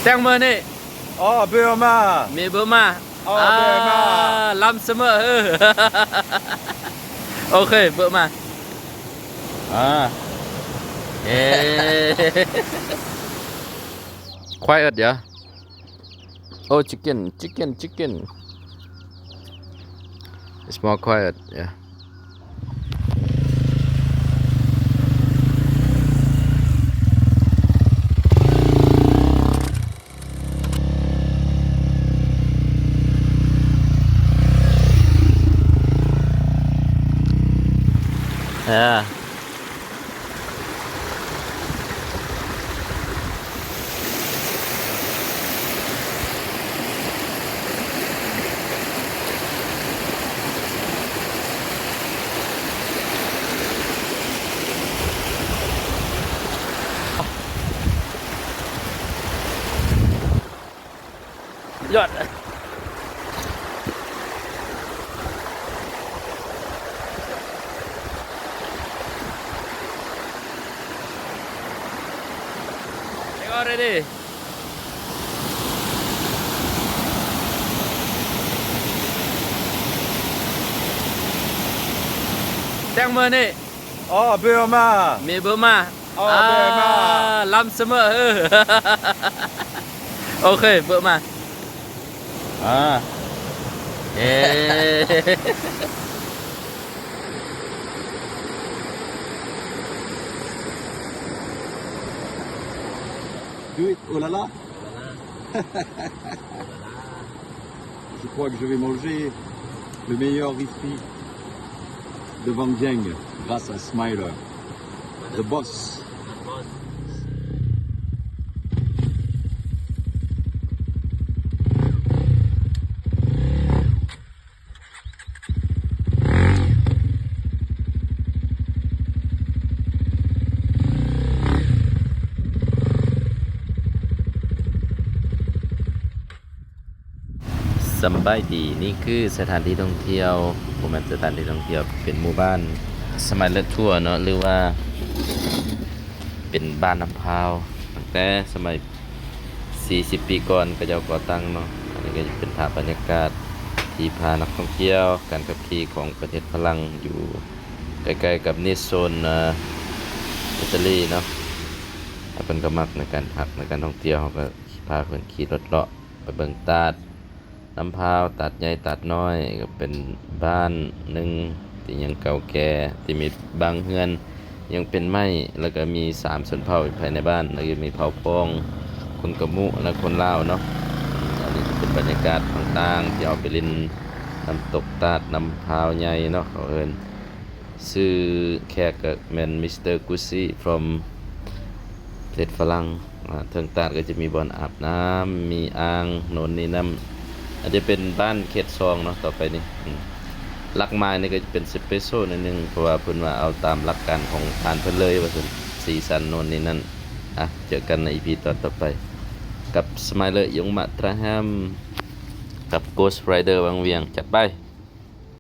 ແຕງເມີນີ້ ອໍ ເບີມາ ມີເບີມາ ອໍ ເບີມາ ອ່າ ລຳສະເໝີ ເອີ ໂອເຄ ເບີມາ ອ່າ ເອີ Quiet, yeah. Oh, chicken, chicken, chicken. It's more quiet, yeah. Yeah. ຍອດ Already. ແຕງເມີນີ້ ອໍ ເບີມາ ມີເບີມາ ອໍ ອ່າ ເບີມາ ລຳສະເໝີ ເອີ ໂອເຄ ເບີມາ ອ່າ ເອີ Do it, oh là là. Je crois que je vais manger le meilleur riz frit de Wangjiang grâce à Smiler, the boss. ສຳບາຍດີ ນີ້ຄືສະຖານທີ່ທ່ອງທ່ຽວ ບໍ່ແມ່ນສະຖານທີ່ທ່ອງທ່ຽວ ເປັນໝູ່ບ້ານ Smiler Tour ເນາະ ຫຼືວ່າເປັນບ້ານນ້ຳພ້າວ ຕັ້ງແຕ່ສະໄໝ ສີ່ສິບປີກ່ອນເຂົາເຈົ້າກໍ່ຕັ້ງເນາະ. ອັນນີ້ກໍຈະເປັນພາບບັນຍາກາດທີ່ພານັກທ່ອງທ່ຽວ ການຂັບຂີ່ຂອງປະເທດຝຣັ່ງ ຢູ່ໃກ້ໆກັບນິສໂຊນ ເອີ ອິດຕາລີເນາະ. ແລ້ວເພິ່ນກໍມັກໃນການພັກ ໃນການທ່ອງທ່ຽວ ເຮົາກໍພາເພິ່ນຂີ່ລົດເລາະໄປເບິ່ງຕາດ ນ້ຳພ້າວ ຕາດໃຫຍ່ ຕາດນ້ອຍ ກໍເປັນບ້ານໜຶ່ງທີ່ຍັງເກົ່າແກ່ ທີ່ມີບາງເຮືອນຍັງເປັນໄມ້ ແລ້ວກໍມີສາມຊົນເຜົ່າຢູ່ພາຍໃນບ້ານ ແລ້ວກໍມີເຜົ່າປ້ອງ ຄົນກະມຸ ແລະ ຄົນລາວເນາະ. ອັນນີ້ຈະເປັນບັນຍາກາດຕ່າງໆ ທີ່ເຮົາໄປຫຼິ້ນນ້ຳຕົກຕາດນ້ຳພ້າວໃຫຍ່ເນາະ ເຂົາເອີ້ນ ຊື່ແຂກກໍແມ່ນ Mister Gucci from ປະເທດຝຣັ່ງ. ອ່າ ເທິງຕາດກໍຈະມີບ່ອນອາບນ້ຳ ມີອ່າງໂນ່ນນີ້ນັ້ນ ອາດຈະເປັນບ້ານເຂດສອງເນາະ ຕໍ່ໄປນີ້. ອືມ ຫຼັກໝາຍນີ້ກໍຈະເປັນ special ໜ້ອຍໜຶ່ງ ເພາະວ່າເພິ່ນວ່າເອົາຕາມຫຼັກການຂອງບ້ານເພິ່ນເລີຍວ່າຊັ້ນ ສີສັນໂນ່ນນີ້ນັ້ນ. ອ່ະ ເຈີກັນໃນ ອີພີ ຕອນຕໍ່ໄປ ກັບ Smiler ຍົງມະຕຣາແຮມ ກັບ Ghost Rider ວັງວຽງ ຈັດໄປ.